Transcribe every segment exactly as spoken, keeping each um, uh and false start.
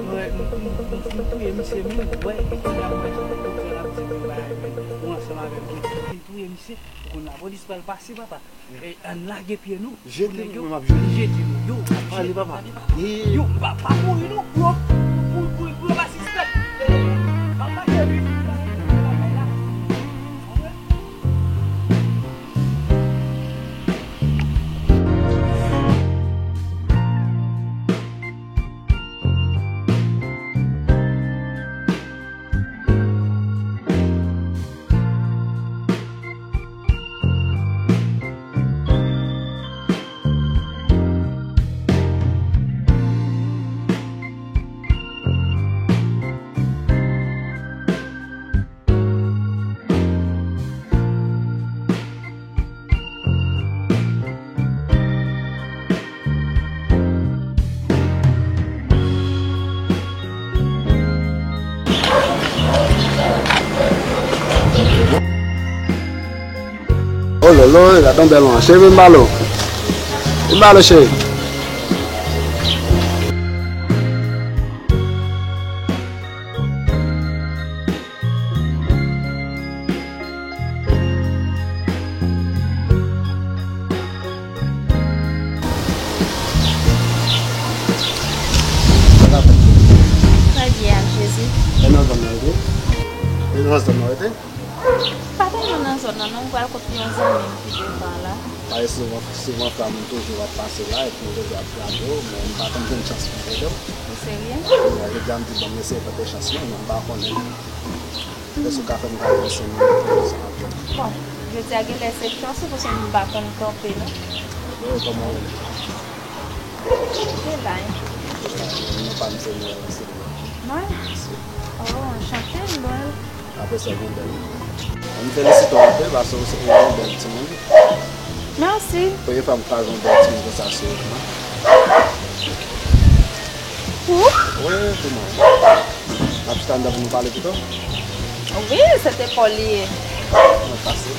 Mwen, m, m, m fin touye misye, men, wè, e kounye a mwen, jan m kontre l ap di m bagay, men, ou ansanm avè m, m fin touye misye, ou konn lapolis pral pase, papa. E, ann lage pye nou. Jedi, nèg yo, m ap jedi. Jedi, nou, yo, m ap pale, papa. Yo, m pa, pa mouri, non, pou, pou, pou, pou yo pa sispèk. E, m ap lage pye nou. Oh lolo, gade yon bèl wan. Cheri, vin ba lo. Vin ba lo, cheri. Trè byen, Jezi. E nan zòn nan rete? E nan zòn nan rete? Pa tèlman nan zòn nan, non, m pral kot yon zanmi m ki devan la. Paske souvan, souvan fwa moun toujou ap pase la, epi m toujou ap frape w, men m pa konn jwenn chans pou m ede w. Ou serye? Jodi a m di, bon, m eseye tante chans mwen, men m pa konnen. Èske w ka fè m gade yon senk minit ansanm avè m? Bon, jodi a genlè se chans ou, paske m pa konn kanpe, non. Bon, kòman w rele? Delay. Non pa m se Noël, silvouplè. Noël? Oh, anchante, Noël. Apre sa, gen bèl. M felisite w anpil, paske w se yon bèl timoun. Mèsi. Premye fwa m kwaze yon bèl timoun konsa, serye. Ou? Wi, wi, wi, wi. N ap chita anndan pou nou pale pito? Wi, se te kò li ye. Mwen pase.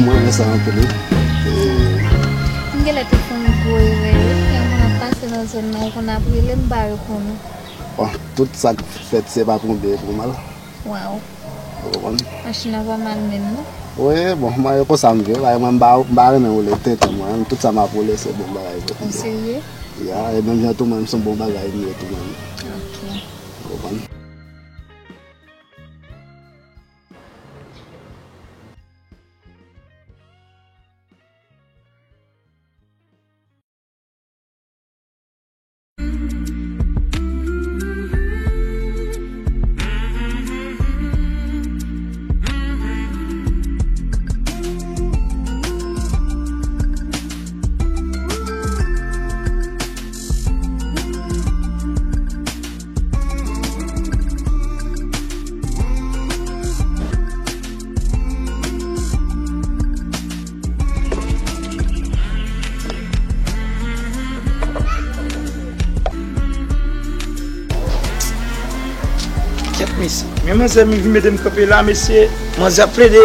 Mwen renmen sa anpil, wi. E m genlè te fè yon gwo erè, wi. Lè moun ap pase nan zòn nan, ou konn ap rele m, m pa reponn ou. Bon, tout sa k fèt, se pa pou byen, pou mal. Waw. Ou konprann? Machin nan pa mal menm, non? Wi, bon, mwen, e konsa m viv. Bagay mwen, m pa, m pa renmen woule tenten, mwen. Tout sa m ap woule, se bon bagay pou m. Ou serye? Ya, e menm jan tou, mwen, m se yon bon bagay m ye tou, mwen. Ok. Ou konprann? Kèt mesye. Men manzè vin mete m kanpe la, mesye. Manzè ap plede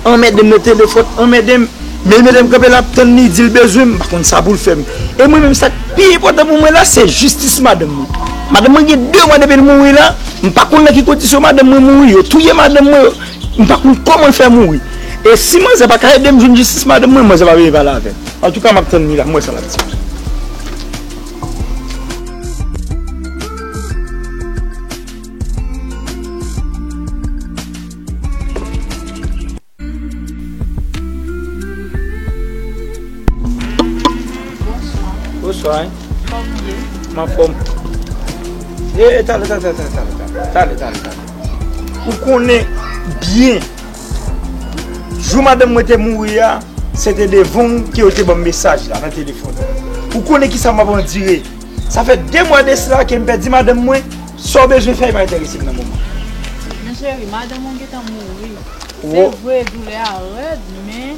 anmède m nan telefòn, anmède m. Men li mete m kanpe la, ap tann li di l bezwen m, m pa konn sa pou l fè m. E mwen menm, sa k pi enpòtan pou mwen la, se jistis madanm mwen. Madanm mwen gen de mwa depi l mouri la, m pa konn nan ki kondisyon madanm mwen mouri, yo touye madanm mwen, m pa konn kòman l fè mouri. E si manzè pa ka ede m jwenn jistis madanm mwen, manzè pa vini pale avè m. Antouka, m ap tann li la, m wè sa l ap di. Bonswa. Kòman w ye? M anfòm. E, e, talè, talè, talè. Ou konnen byen, jou madanm mwen te mouri a, se te devan w ke yo te ban m mesaj la nan telefòn. Ou konnen kisa m ap andire. Sa fè de mwa de sila ke m pèdi madanm mwen. Sa w bezwen fè, e pa enterese m nan moman. Men cheri, madanm ou gentan mouri. Se vre, doulè a rèd, men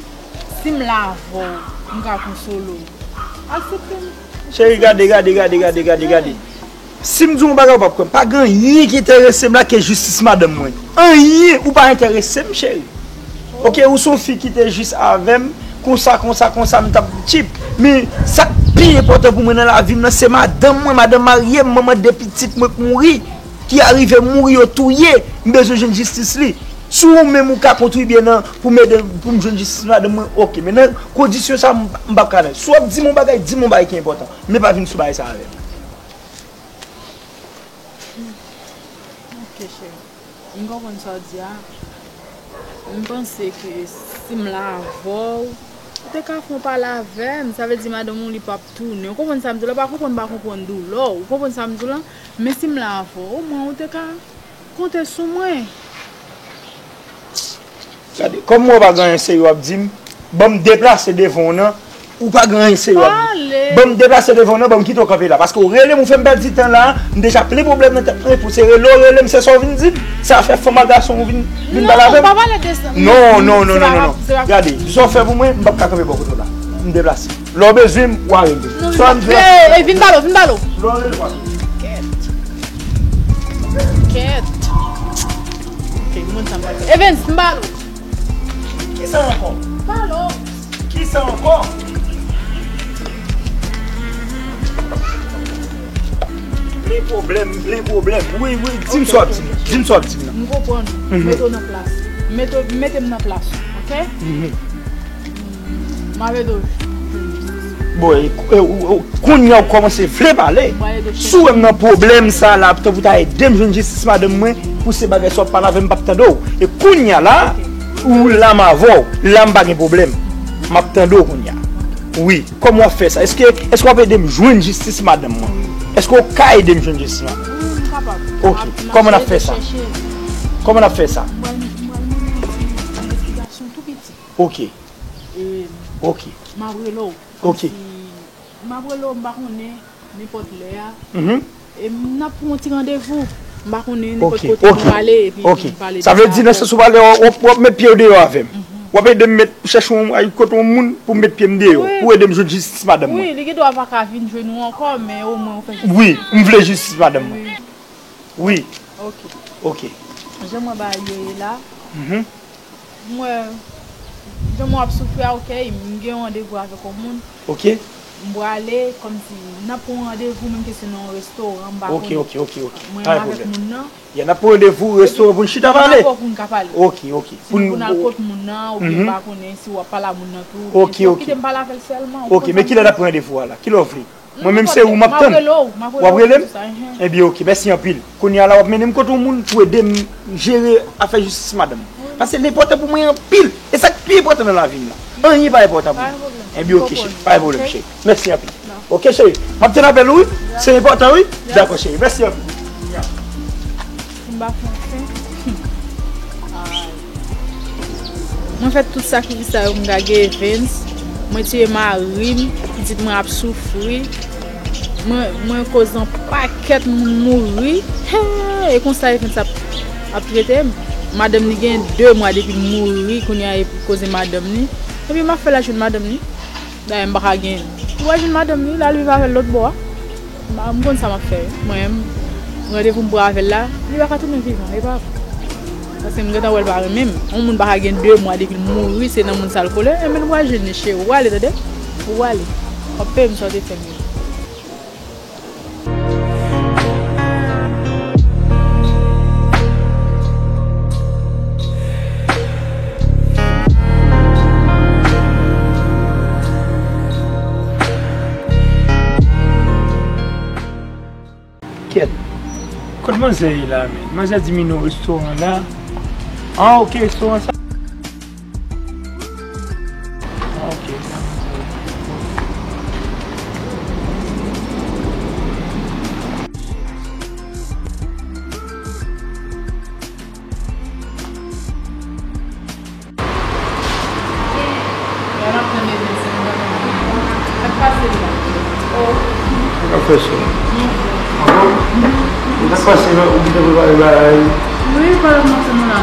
si m la avè w, m ka konsole w. Aksepte m. Cheri, gade, gade, gade, gade, gade, gade. Si m di w yon bagay, ou p ap kwè m. Pa gen anyen ki enterese m la ke jistis madanm mwen. Anyen, ou pa enterese m, cheri. Oke, ou se yon fi ki te jis avè m, konsa, konsa, konsa, m t ap tchip. Men sa k pi enpòtan pou mwen nan lavi m nan, se madanm mwen, madanm marye m, manman de pitit mwen k mouri, ki arive mouri, yo touye, m bezwen jwenn jistis li. Si ou menm ou ka kontribye nan pou m ede, pou m jwenn jistis madanm mwen, oke. Men nan kondisyon sa, m, m p ap ka nan. Si w ap di m yon bagay, di m yon bagay ki enpòtan. Men pa vin sou bagay sa avè m. Ok, cheri. M konprann sa w di a. M panse ke si m la avè w, ou te ka fè yon pale avè m. Sa vle di madanm ou li p ap tounen. Ou konprann sa m di w la? Pa konprann, pa konprann doulè w. Ou konprann sa m di w la? Men si m la avè w, omwen ou te ka konte sou mwen. Gade, kòm mwen pa gen anyen serye w ap di m, ban m deplase devan w nan, ou pa gen anyen serye w ap di m. Ban m deplase devan w nan, ban m kite w kanpe la. Paske w rele m, ou fè m pèdi tan la, m deja plen pwoblèm nan tèt mwen, pou se rele w rele m, se sa w vin di m. Sa fè fanm ak gason ou vin, vin pale avè m. Non, non, non, non, non, non. Gade, sa w fè pou mwen, m p ap ka kanpe bò kote w la. M deplase. Lè w bezwen m, w a rele. Sa w di la? Ey, ey, vin pale w, vin pale w. Lè w rele w a rele. Kèt. Kèt. Ok, moun sa m pa fè. Evens, m pale w. Kisa ankò? Pale w. Kisa ankò? Plen pwoblèm, plen pwoblèm. Wi, wi, di m sa w ap di m. Di m sa w ap di m nan. M konprann ou. Mete w nan plas. Mete, mete m nan plas ou, ok? M ap ede w. Bon, e, e, ou, ou, kounye a ou kòmanse vle pale. Si w wè m nan pwoblèm sa la, tanpri ta ede m jwenn jistis madanm mwen, pou se bagay sa w ap pale avè m, m p ap tande w. E kounye a la, ou la m avè w, la m pa gen pwoblèm. M ap tande w kounye a. Wi, kòman w ap fè sa? Èske, èske w ap ede m jwenn jistis madanm mwen? Èske w ka ede m jwenn jistis madanm mwen? Wi, m kapab. Ok, kòman n ap fè sa? Kòman n ap fè sa? M pral, m pral mennen yon ti envestigasyon tou piti. Ok. E, ok. M ap rele w. Ok. Kòmsi, m ap rele w, m pa konnen, nenpòt lè a. Mhm. E n ap pran yon ti randevou. M pa konnen, nenpòt kote nou pale, epi nou pale de sa. Ok. Sa vle di nan sans ou pale, w, w, w ap met pye w deyò avè m. Mhm. W ap ede m met, chèche yon, ay, kote yon moun pou m met pye m deyò, wi, pou ede m jwenn jistis madanm mwen. Wi, li gendwa pa ka vin jwenn ou ankò, men omwen ou fè jistis. Wi, m vle jistis madanm mwen. Wi. Wi. Ok. Ok. Jan mwen ba yo ye la. Mhm. Mwen, jan mwen ap soufri a, ok, m gen yon randevou avèk yon moun. Ok. M prale, kòmsi, n ap pran yon randevou, menm ke se nan yon restoran, m pa konnen. Ok, ok, ok, ok. Mwen menm avèk moun nan. Ya, n ap pran randevou, restoran pou n chita pale. Epi n ap wè pou n ka pale. Ok, ok. Sinon pou n al kot moun nan, oubyen m pa konnen si w ap pale a moun nan tou, oubyen si w ap kite m pale avè l sèlman, ou konprann sa m di? Ok, men kilè n ap pran randevou a la? Kilè w vle? Mwen menm se ou m ap tann. W ap rele m? Enben, ok, mèsi anpil. Kounye a la, w ap mennen m kote yon moun pou ede m jere afè jistis madanm mwen. Paske l enpòtan pou mwen anpil. E sa k pi enpòtan nan lavi m nan. Anyen pa enpòtan pou mwen. Enben, ok, cheri. Pa gen pwoblèm, cheri. Mèsi anpil. Ok, cheri. M ap tann apèl ou, wi. Se enpòtan, wi. Dakò, cheri. Mèsi anpil. Si m pa franse. Ay. Mwen fè tout sakrifis sa yo pou m ka gen Evens. Mwen tiye mari m, pitit mwen ap soufri. Mwen, mwen koz yon pakèt moun mouri. Hey, e konsa Evens ap, ap trete m. Madanm li gen de mwa depi l mouri, kounye a e koze madanm li. Epi m ap fè l al jwenn madanm li. Dayè, m pa ka gen. Li pral jwenn madanm li, l al viv avè l lòt bò a. M pa, m konn sa m ap fè. Mwen menm, randevou m pran avè l la, li pa ka tounen vivan, e pa vre. Paske m gentan wè l pa renmen m. Yon moun pa ka gen de mwa depi l mouri, se nan moun sa l kole. Enben, nou pral jwenn li, cheri. Ou prale, tande? Ou prale. W ap peye m sa w te fè m yo. Manzè ye la, men. Manzè di m li nan restoran la. Ah, ok, restoran sa. Ah, ok, sa manzè. Sa k pase la? Oh. Sa k ap fè, cheri? Sa k pase la? Ou gentan prepare bagay? Wi, pa montre nou la.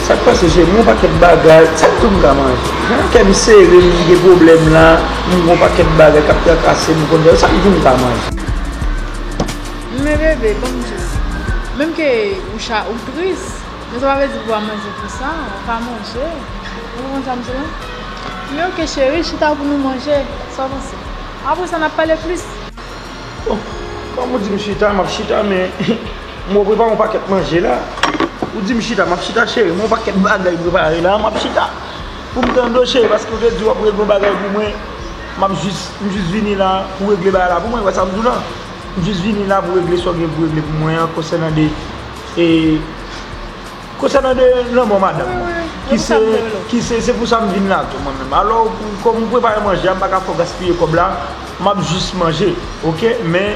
Sa k pase, cheri? M gen yon pakèt bagay. Sa k tou m ka manje? Jan kè m sere, m gen pwoblèm la. M gen yon pakèt bagay k ap trakase m, m konn sa k tou m ka manje. Men bebe, ban m di w. Menm ke ou cha, ou tris, men sa pa vle di pou w pa manje pou sa, ou ka manje. Ou konprann sa m di w lan? Men ok, cheri, chita pou nou manje. Sa w panse? Apre sa, n ap pale plis. Bon, kòm ou di m chita, m ap chita, men m prepare yon pakèt manje la. Ou di m chita, m ap chita, cheri. M gen yon pakèt bagay prepare la, m ap chita. Pou m tande w, cheri, paske w te di w ap regle yon bagay pou mwen. M ap jis, m jis vini la pou regle bagay la pou mwen, wè sa m di w lan? M jis vini la pou regle sa w gen pou regle pou mwen an, konsènan de, e, konsènan de lanmò madanm mwen. Wi, wi, wi. Ki se, ki se, se pou sa m vin la tou, mwen menm. Alò, pou, kòm m prepare manje a, m pa ka fè w gaspiye kòb la, m ap jis manje, ok? Men,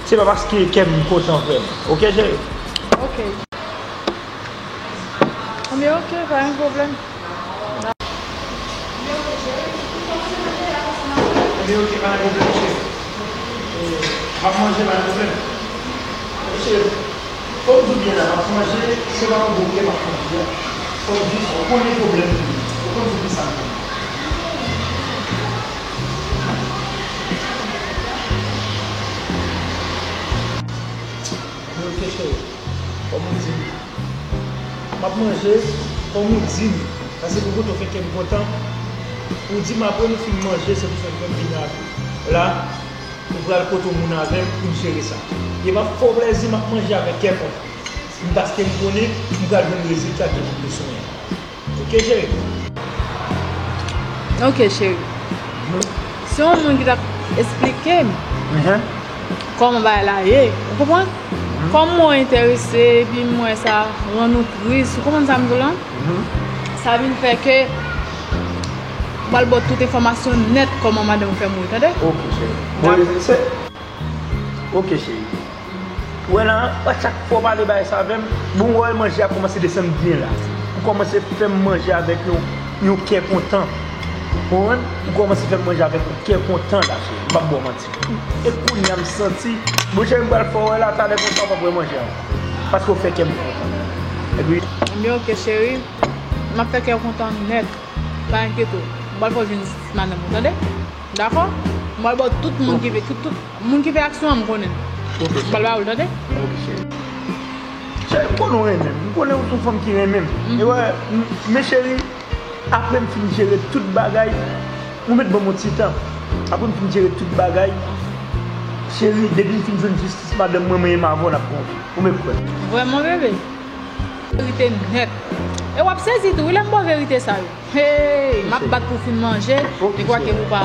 se pa paske kè m kontan vrèman. Ok, cheri? Ok. Ebyen, ok, pa gen pwoblèm. Ebyen, ok, pa gen pwoblèm, cheri. E, m ap manje, pa gen pwoblèm. Cheri, fò m di w byen la, m ap manje, se pa yon bouke m ap manje a. Fò m jis konnen pwoblèm li ye. Ou konn sou ki sa m ye. Ebyen, ok, cheri. Kòm ou di m. M ap manje kòm ou di m. Paske pou kote w fè kè m kontan. Ou di m apre nou fin manje, se pou sa k fè m vin avè w. La, ou pral kote w moun avè m pou n jere sa. E m ap fè w plèzi, m ap manje avèk kè kontan. M, paske m konnen m pral jwenn rezilta ke m ap bezwen an. Ok, cheri? Ok, cheri. Se yon moun ki t ap esplike m kòman bagay la ye. Ou konprann? Kòm mwen enterese, epi m wè sa rann ou tris. Ou konprann sa m di w lan? Sa vin fè ke m pral ba w tout enfòmasyon nèt kòman madanm ou fè mouri, tande? Ok, cheri. Dakò. Bon, se, ok, cheri. Ou wè la, a chak fwa w pale bagay sa avè m, bon, ou wè manje a kòmanse desann byen la. Ou kòmanse fè m manje avèk yon, yon kè kontan. Ou konprann? Ou kòmanse fè m manje avèk yon kè kontan la, cheri. M p ap ba w manti. E kounye a m santi, bon, cheri, m pral fè w wè la, talè konsa w p ap wè manje a ankò. Paske w fè kè m kontan. Epi. Ebyen, ok, cheri. M ap fè kè w kontan nèt. Pa enkyete w. M pral fè w jwenn madanm ou, tande? Dakò? M pral ba w tout moun ki fè, tout, tout moun ki fè aksyon an, m konnen l. Ok, cheri. M pral ba w l, tande? Ok, cheri. Cheri, m konnen w renmen m. M konnen w se yon fanm ki renmen m. E wè, m, men cheri, apre m fin jere tout bagay, ou mèt ban m yon ti tan. Apre m fin jere tout bagay, cheri, depi m fin jwenn jistis madanm mwen, mwen menm avè w n ap gon vi. Ou mèt kwè m. Vrèman, bebe? Verite nèt. E w ap sezi tou, wi, lè m ba w verite sa yo. Hey, m ap bat pou w fin manje, men kwake ou pa.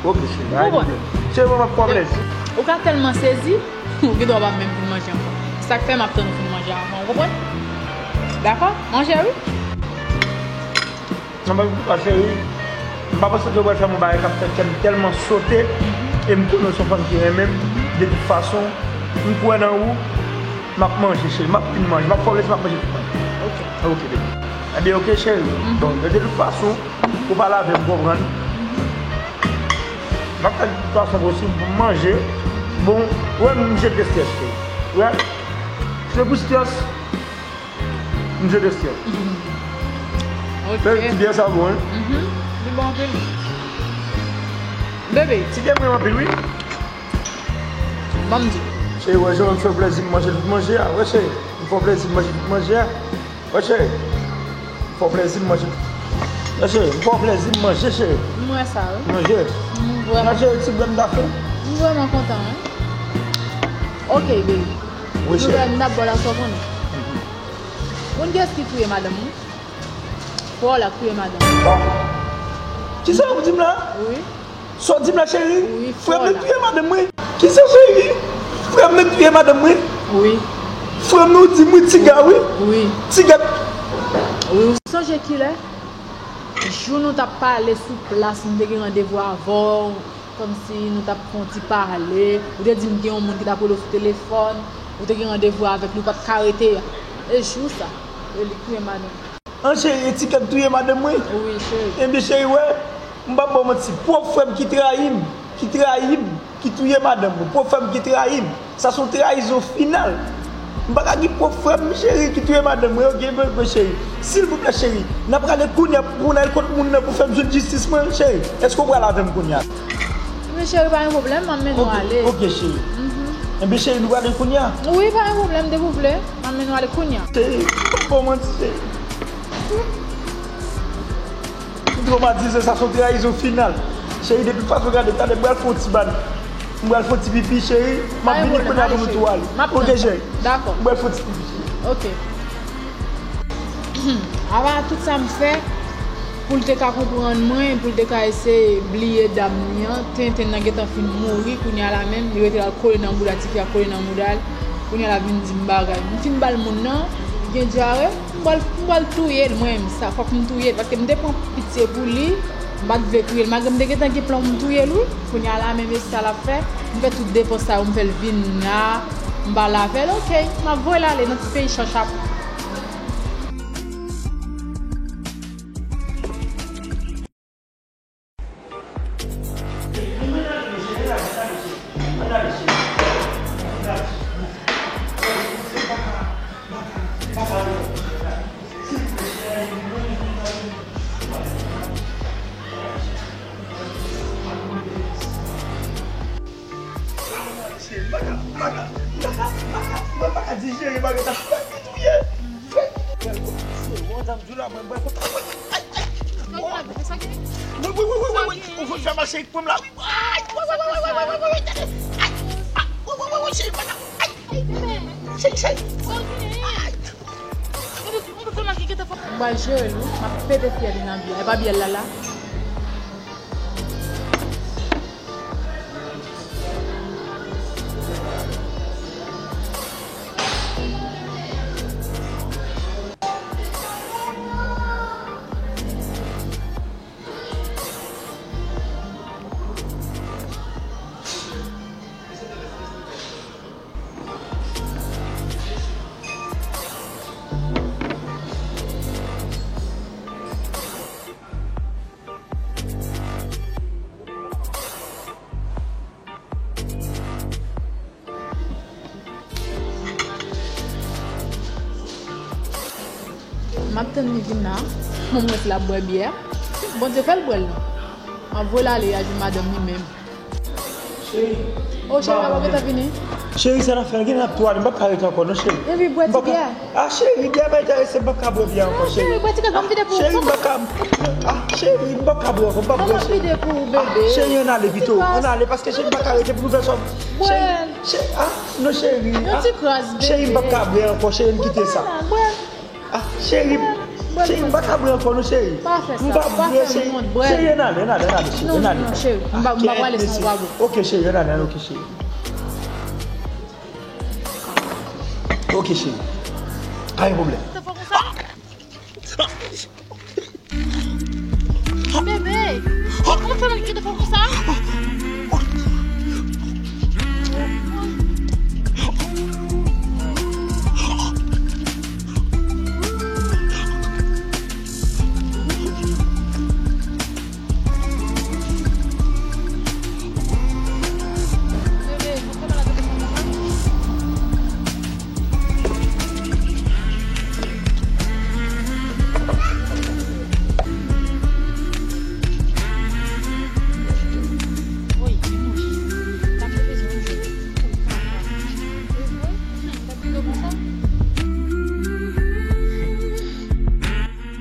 Ok, cheri, pa gen pwoblèm. Cheri, mwen m ap fè w plèzi. Ou ka tèlman sezi, ou gen dwa pa menm fin manje ankò. Se sa k fè m ap tann ou fin manje avan, ou konprann? Dakò? Manje, wi. Non, men, cheri, m pa panse ke w pral fè m yon bagay k ap fè kè m tèlman sote, e m konnen w se yon fanm ki renmen m, de tout fason, m kwè nan ou, m ap manje, cheri, m ap fin manje, m ap fè w plèzi, m ap manje tout manje. Ok. Ok, baby. Ebyen, ok, cheri. Bon, de tout fason, ou pale avè m, konprann. M ap fè tout fason posib pou m manje. Bon, wè, m jete strès, cheri. Wè, se pou strès. M jete strès. Ok. Bebe, ti byen sa bon, wi. Li bon anpil. Bebe. Ti byen mwen anpil, wi. Ban m di. Cheri, wè, jan m fè w plèzi m manje tout manje a. Wè, cheri, m fè w plèzi m manje tout manje a. Wè, cheri, m fè w plèzi m manje tout. Wè, cheri, m fè w plèzi m manje, cheri. M wè sa, wi. Manje. M vrèman. Manje, ti bwè m ta fè. M vrèman kontan, wi. Ok, bebe. Wi, cheri. Nouvèl m t ap ba w la, sa w konnen. Konn kiyès ki touye madanm mwen? Frè w la k touye madanm mwen. Kisa w ap di m la? Wi. Sa w di m la, cheri? Wi, frè m nèk touye madanm mwen. Kisa, cheri? Frè m nèk touye madanm mwen. Wi. Frè m, nou di m wi, Tiga, wi. Wi. Tiga. Wi, ou sonje kilè? Jou nou t ap pale sou plas, nou te gen randevou avè w, kòmsi nou t ap fè yon ti pale. Ou te di m gen yon moun ki t ap rele w sou telefòn, ou te gen randevou avèk li, ou pa t ka rete a. E jou sa, e li touye madanm. An cheri, e Tiga k touye madanm mwen? Wi, cheri. Ebyen, cheri, wè, m p ap ba w manti. Pwòp frè m ki trayi m, ki trayi m, ki touye madanm mwen. Pwòp frè m ki trayi m. Sa se yon trayizon final. M pa ka gen pwòp frè m, cheri, ki touye madanm mwen. Ok, men, men, cheri. Silvouplè, cheri, n ap prale kounye a pou n al kot moun nan pou fè m jwenn jistis mwen, cheri. Èske w pral avè m kounye a? Men cheri, pa gen pwoblèm, m ap mennen w ale. Ok, cheri. Mhm. Ebyen, cheri, nou prale kounye a? Wi, pa gen pwoblèm, depi w vle, m ap mennen w ale kounye a. Cheri, pa manti, cheri. M twomatize, sa se yon trayizon final. Cheri, depi fason w gade, talè m pral fè yon ti bad. M pral fè yon ti pipi, cheri. M ap vini kounye a pou nou tou ale. Ok, cheri. Dakò. M pral fè yon ti pipi, cheri. Ok. Apa tout sa m fè pou l te ka konprann mwen, pou l te ka eseye bliye dam li an, tenten nan gentan fin mouri, kounye a la menm, li rete la l kole nan bouda tifi a, kole nan bouda l, kounye a la vin di m bagay. M fin ba l moun nan, li gen dyare, m pral, m pral touye l, mwen menm, sa, fòk m touye l, paske m te pran pitye pou li, m pa t vle touye l, malgre m te gentan gen plan pou m touye l, wi, kounye a la menm, e sa l ap fè, m fè tout depans sa yo, m fè l vin la, m pale avè l, ok, m ap voye l ale nan ti peyi Chachap. Cheri, m pa ka, m pa ka, m pa ka, m pa ka, m pa ka dijere bagay sa. Frè m ki touye. Frè m. Frè m, se bon, jan m di w la, mwen, mwen, ay, ay. Wi, wi, wi, wi, wi. Ou fout fè mal, cheri, pran m la, wi. Ay, wi, wi, wi, cheri, m pa ka, ay. Cheri, cheri. Ay. M pral jere l, wi. M ap pete fyèl li nan byè. E pa byè l la, la. M ap tann li vin la. Mwen wè si l ap bwè byè. Bondye fè l bwè l non. M ap voye l ale, y a jwenn madanm li menm. Cheri. O cheri, papa gentan vini. Cheri, sa n ap fè? Gen n ap tou ale, m p ap ka rete ankò non, cheri. Epi bwè ti byè. Ah, cheri, byè pa enterese m, m p ap ka bwè byè ankò, cheri. Cheri, bwè ti kras, ban m vide pou ou. Cheri, m p ap ka. Ah, cheri, m p ap ka bwè ankò, m p ap bwè, cheri. Ban m vide pou ou, bebe. Ah, cheri, ann ale pito, ann ale, paske cheri, m pa ka rete pou nou fè sòm. Bwè. Cheri, cheri, ah, non, cheri, ah, cheri, m p ap ka bwè ankò, cheri, m kite sa. Bwè. Ah, cheri, cheri, m pa ka bwè ankò non, cheri. Pa fè sa, pa fè m wont, bwè. Cheri, ann ale, ann ale, ann ale, cheri, ann ale. Non, non, cheri, m pa, m pa prale san w pa bwè. Ok, cheri, ann ale, ok, cheri. Ok, cheri. Pa gen pwoblèm. Bebe, kòman fè mal kite fò konsa?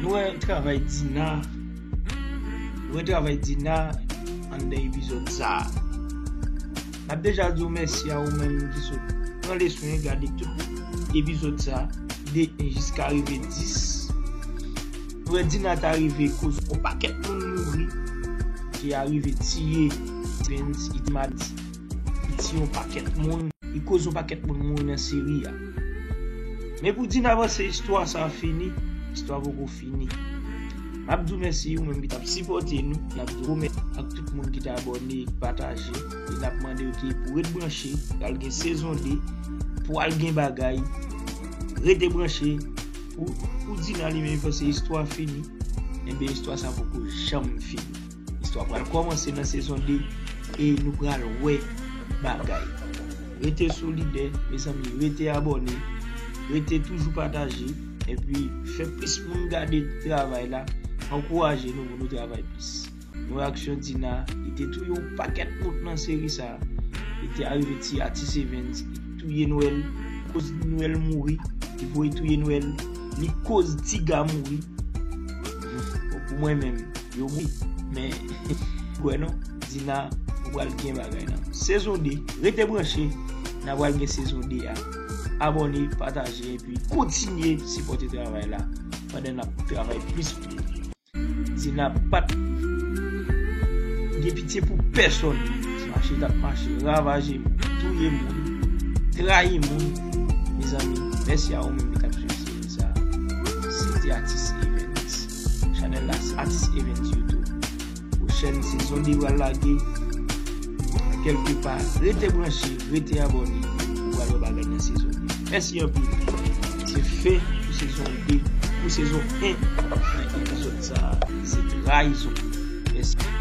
Nou wè travay Dina. Nou wè travay Dina anndan epizòd sa a. N ap deja di w mèsi a ou menm ki sot pran le swen gade tout epizòd sa a, de en jiska rive dis. Nou wè Dina ta rive koz yon pakèt moun mouri, ke a rive tiye Vince, li di m a di, li tiye yon pakèt moun. li koz yon pakèt moun mouri nan seri a. Men pou Dina panse istwa sa a fini, istwa poko fini. M ap di w mèsi ou menm ki t ap sipòte nou, n ap di w mèsi ak tout moun ki te abòne, pataje, e n ap mande w ki pou ret branche, pral gen sezon de, pral gen bagay, rete branche, pou, pou Dina li menm panse istwa fini, enben istwa sa poko janm fini. Istwa pral kòmanse nan sezon de e nou pral wè bagay. Rete solidè, mezanmi, rete abòne, rete toujou pataje, epi fè plis moun gade travay la, ankouraje nou pou nou travay plis. Nou wè aksyon Dina, li te touye yon pakèt moun nan seri sa. Li te arive tiye Atis Evens, li touye Noël, koz Noël mouri, li voye touye Noël, li koz Tiga mouri. Bon, pou mwen menm, yo mouri. Men, kwè non, Dina, ou pral gen bagay nan sezon de. Rete branche, n a pral gen sezon de a. Abòne, pataje, epi kontinye sipòte travay la pandan n ap travay plis pou nou. Dina pa t gen pitye pou pèsonn. Mache t ap mache, ravaje moun, touye moun, trayi moun. Mezanmi, mèsi a ou menm ki t ap swiv seri sa. Se te Atis Evens. Chanèl la se Atis Evens YouTube. Pwochèn sezon de pral lage. Kèlkepa, rete branche, rete abòne, ou pral wè bagay nan sezon de. Mèsi anpil. Se fen pou sezon de, pou sezon en. Nan epizòd sa, se trayizon. Mèsi.